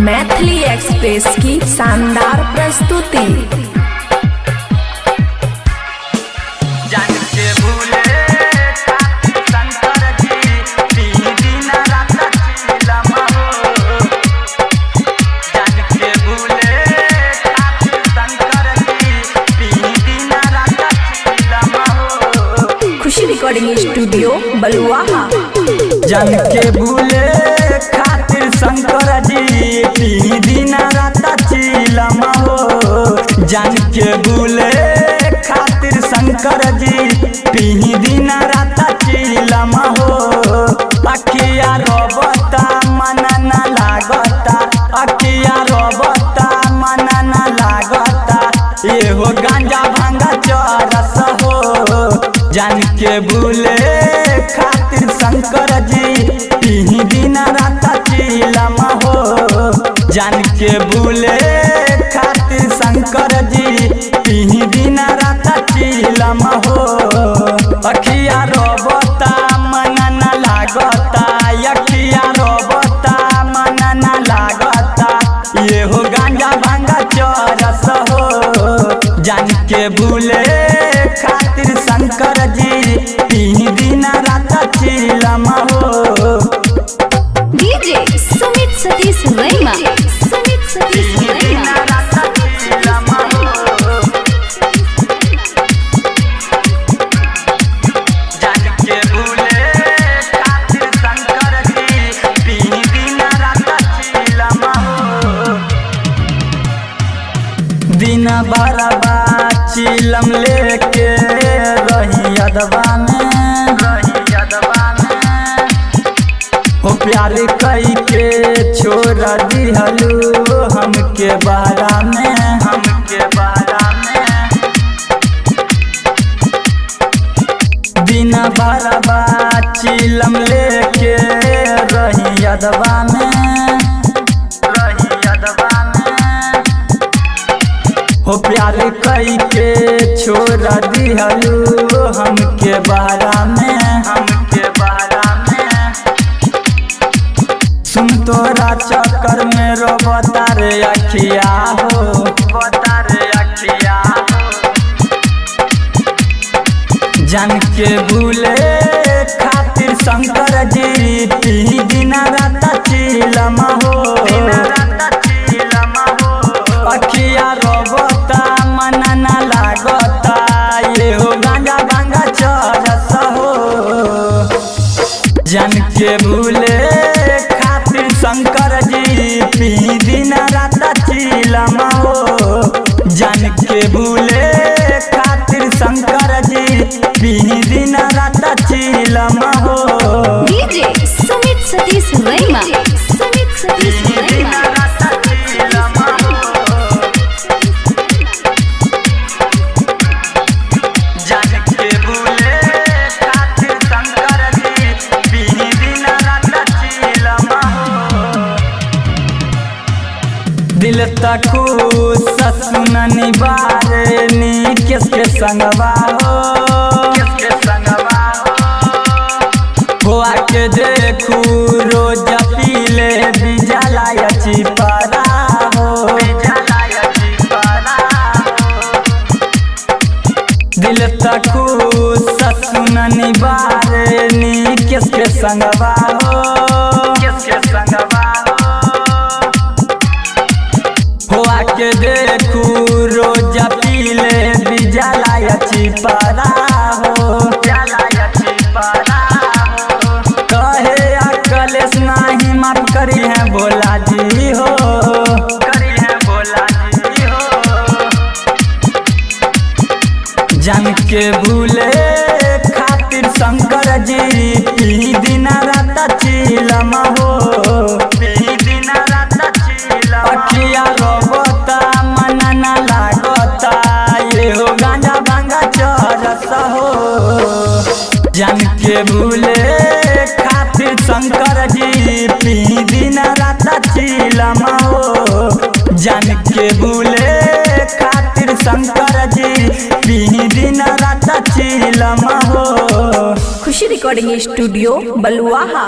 Maithili express की शानदार प्रस्तुति। जान के भूले खातिर शंकर जी पी दिन रात चिलम हो। जान के भूले खातिर शंकर जी पी दिन रात चिलम हो। खुशी रिकॉर्डिंग स्टूडियो बलुआहा। जान के भूले खातिर शंकर जी पी दिन रात चिलम हो। जान के भूले खातिर शंकर जी पी दिन रात चिलम हो। अखिया रोबता मन न लागता, अखिया रोबता मन न लागता, एहो गांजा भांगा चरस हो। जान के भूले खातिर शंकर जी पी दिन रात चिलम हो। जान के भूले खातिर शंकर जी पी दिन रात चिलम हो। अखिया रोबता मन न लागता, अखिया रोबता मन न लागता, एहो गांजा भांगा चरस हो। जान के भूले खातिर शंकर जी पी दिन रात चिलम हो। डीजे सुमित सतीश रैमा, सुमित सतीश पी दिन रैमा। रात चिलम हो। जान के भूले खातिर शंकर जी पी दिन रात चिलम हो। दिन भरबा चिलम लेके रही अदबा में, रही अदबा में हो। प्यार कई के छोड़ दिहलू हमके बारा में, हमके बारा में। दिन भरबा चिलम लेके रही अदबा में, रही अदबा में हो। प्यार कई के छोड़ दिहलू हमके बारा में, हमके बारा में। सुन तोरा चक्कर में रोबता रे अखिया हो, बता रे अखिया हो। जान के भूले खातिर शंकर जी पी दिन रात चिलम हो। अखिया रोबता मन न लागता, एहो गांजा भांगा चरस हो। जान के भूले खातिर शंकर जी पी दिन रात चिलम हो। जान के भूले खातिर शंकर जी पी दिन रात चिलम हो। डीजे सुमित सतीश रैमा, सुमित सतीश पी दिन रैमा। रात चिलम हो। जान के भूले खातिर शंकर जी पी दिन रात चिलम हो। दिल तक सुननी बारे नी किसके संगवा हो, किसके संगवा हो। आके देखू रोज पीले बिजला चिपरा हो, बिजला चिपरा हो। दिल तक सुननी बारे नी किसके संगवा हो, किसके संगवा हो। आके देखू रोज पीले बिजला चिपरा हो, जला चिपरा हो। कहे अकलेश नाही माफ करी है भोला जी हो, करी है भोला जी हो। जान के भूले खातिर शंकर जी पी दिन रात चिलम हो। पी दिन रात चिलम। अखिया रोबता मन न लागता, एहो गांजा भांगा चरस हो। जान के भूले खातिर शंकर जी पी दिन रात चिलम हो। जान के भूले खातिर शंकर जी पी दिन रात चिलम हो। खुशी रिकॉर्डिंग स्टूडियो बलुआहा।